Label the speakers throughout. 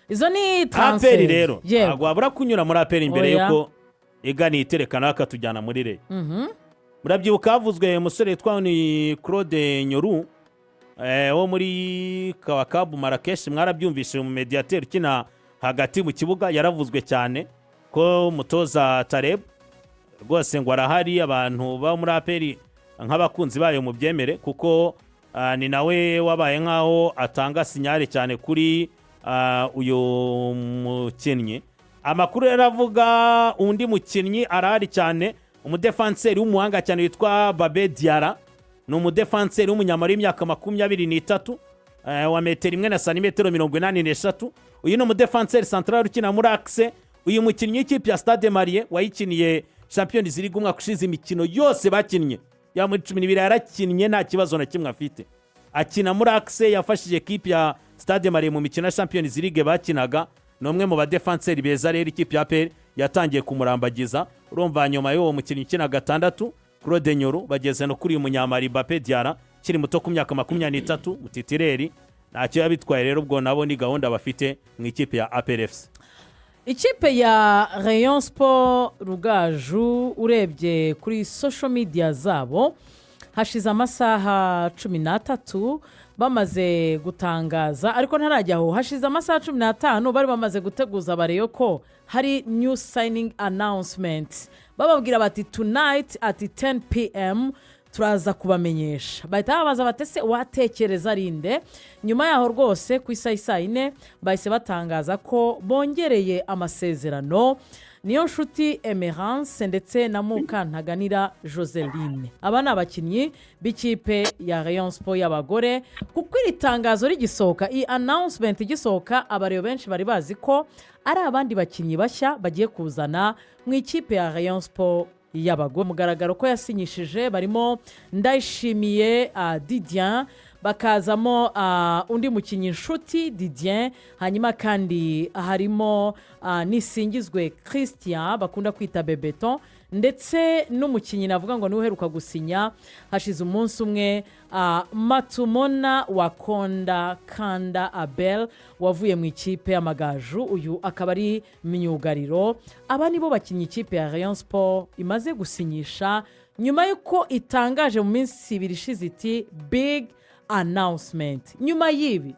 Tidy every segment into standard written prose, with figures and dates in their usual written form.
Speaker 1: Izo ni transfer.
Speaker 2: APR rero ntabwo wabura kunyura muri APR imbere
Speaker 1: Oya.
Speaker 2: y'uko igana iterekana akatujyana muri Rayon. Murabyibuka havuzwe umusore witwa ni Claude Nyoru wo muri Kawakabu Marakeshi. Mwarabyumvise, mu médiateur ukina hagati mu kibuga, yaravuzwe cyane ko umutoza Tareb rwose ngo arahari. Abantu bo muri APR nk'abakunzi bayo mubyemere, kuko ni nawe wabaye nk'aho atanga signal cyane kuri uyu mukinnyi. Amakuru rero avuga undi mukinnyi arahari cyane, umudefanseri w'umuhanga cyane witwa Babe Diara. Ni umudefanseri w'umunyamari w'imyaka 23, wa metero 1 na santimetero 83. Uyu ni umudefanseri central ukina muri axe. Uyu mukinnyi w'ikipe ya Stade Malien wayikiniye Champions League umwaka ushize, imikino yose bakinnye ya muri 12 yarakinnye, nta kibazo na kimwe afite. Akina muri axe, yafashije ekipe ya Stade Malien mu mikino ya Champions League bakinaga. Ni umwe mu badefanseri beza. Rero ikipe ya APR yatangiye kumurambagiza. Urumva nyuma y'uwo mukinnyi ukina gatandatu Claude Nyoru, bageze no kuri uyu munyamari Bape Diara ukiri muto ku myaka 23, mu titulaire, ntacyo yabitwaye. Rero ubwo nabo ni gahunda bafite mu ikipe ya APR FC.
Speaker 1: Ikipe ya Rayon Sport, Rugaju, urebye kuri social media zabo, hashize amasaha 13 bamaze gutangaza, ariko ntarajya aho, hashize amasaha 15 bari bamaze guteguza aba Rayon ko hari new signing announcement. Bababwira bati: "Tonight at 10 PM turaza kubamenyesha." Bahita babaza bati: "Ese watekereza rinde?" Nyuma yaho rwose ku isaha isaa 4 bahise batangaza ko bongereye amasezerano Niyo Nshuti Emerance ndetse na Mukantaganira Joseline. Aba ni abakinnyi b'ikipe ya Rayon Sport y'abagore. Kuko iri tangazo rigisohoka, iyi announcement igisohoka, aba Rayon benshi bari bazi ko ari abandi bakinnyi bashya bagiye kuzana mu ikipe ya Rayon Sport y'abagore. Mugaragaro ko yasinyishije barimo Ndayishimiye Didien, bakazamo undi mukinnyi Nshuti Didien, hanyuma kandi harimo Nisingizwe Christian bakunda kwita Bebeton, ndetse n'umukinnyi navuga ngo niwe uheruka gusinya hashize umunsi umwe, Matumona Wakonda Kanda Abel wavuye mu ikipe y'Amagaju. Uyu akaba ari myugariro. Aba nibo bakinnyi ikipe ya Rayon Sport imaze gusinyisha nyuma y'uko itangaje mu minsi 2 ishize iti "big announcement". Nyuma y'ibi,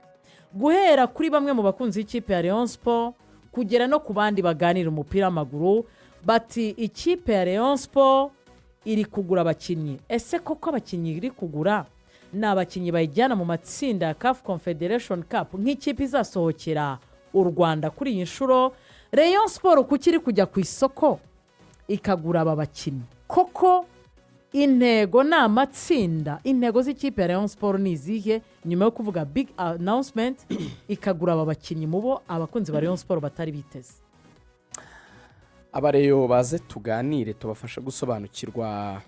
Speaker 1: guhera kuri bamwe mu bakunzi b'ikipe ya Rayon Sport kugera no ku bandi baganira umupira w'amaguru, bati: "Ikipe ya Rayon Sport iri kugura abakinnyi. Ese koko abakinnyi iri kugura ni abakinnyi bayijyana mu matsinda ya CAF Confederation Cup nk'ikipe izasohokera u Rwanda kuri iyi nshuro? Rayon Sport kuki iri kujya ku isoko ikagura aba bakinnyi? Koko intego ni amatsinda? Intego z'ikipe ya Rayon Sport ni izihe?" Nyuma yo kuvuga big announcement, ikagura aba bakinnyi mu bo abakunzi ba Rayon Sport batari biteze.
Speaker 3: Aba Rayon baze tuganire, tubafashe gusobanukirwa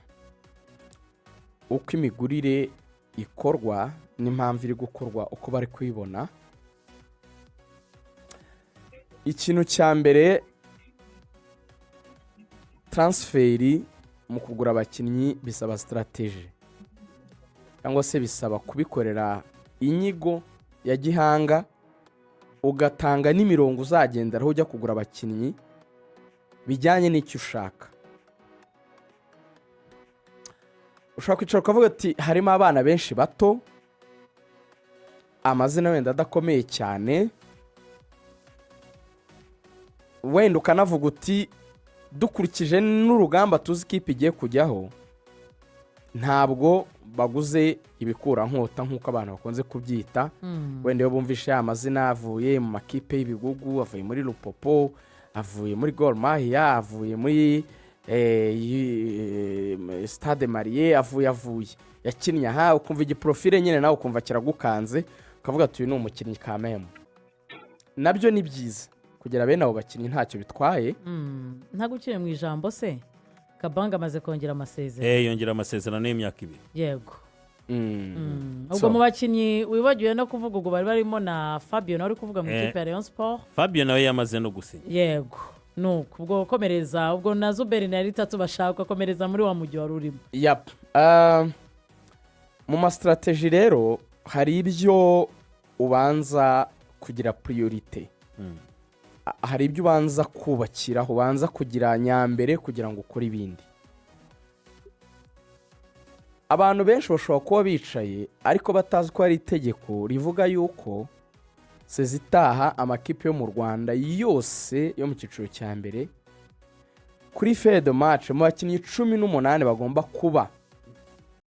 Speaker 3: uko imigurire ikorwa n'impamvu iri gukorwa uko bari kuyibona. Ikintu cya mbere, transfer, mu kugura abakinnyi bisaba stratégie, cyangwa se bisaba kubikorera inyigo ya gihanga, ugatanga n'imirongo uzagenderaho ujya kugura abakinnyi bijyanye n'icyo ushaka. Ushobora kwicara ukavuga ati: "Harimo abana benshi bato, amazina wenda adakomeye cyane." Wenda ukanavuga uti: "Dukurikije n'urugamba tuzi ikipe igiye kujyaho, ntabwo baguze ibikurankota nk'uko abantu bakunze kubyita." Wenda iyo bumvishe ya mazina, avuye mu makipe y'ibigugu, avuye muri Lupopo, avuye muri Gor Mahia, avuye muri Stade Malien, avuye yakinnye aha, ukumva igi profile nyine nawe ukumva kiragukanze, ukavuga ati: "Uyu ni umukinnyi kamemu." Nabyo ni byiza kugira bene abo bakinnyi, ntacyo bitwaye.
Speaker 1: Ntabwo ukiri mu ijambo se, Kabanga amaze kongera amasezerano.
Speaker 2: Yongera amasezerano y'imyaka 2.
Speaker 1: Yego. Ubwo mu bakinnyi wibagiwe no kuvuga, ubwo bari barimo na Fabio nawe uri kuvuga mu ikipe ya Rayon Sport.
Speaker 2: Fabio nawe yamaze no gusinya.
Speaker 1: Yego, nuko ubwo komereza, ubwo na Zuberi na Ritatu bashaka komereza muri wa mujyi wari urimo.
Speaker 3: Yap. Mu ma stratégie rero hari ibyo ubanza Kugira priorité, hari ibyo ubanza kubakiraho, ubanza kugira nyambere kugira ngo ukore ibindi. Abantu benshi bashobora kuba bicaye ariko batazi ko hari itegeko rivuga yuko saison itaha amakipe yo mu Rwanda yose yo mu cyiciro cya mbere, kuri fede match, mu bakinnyi 18 bagomba kuba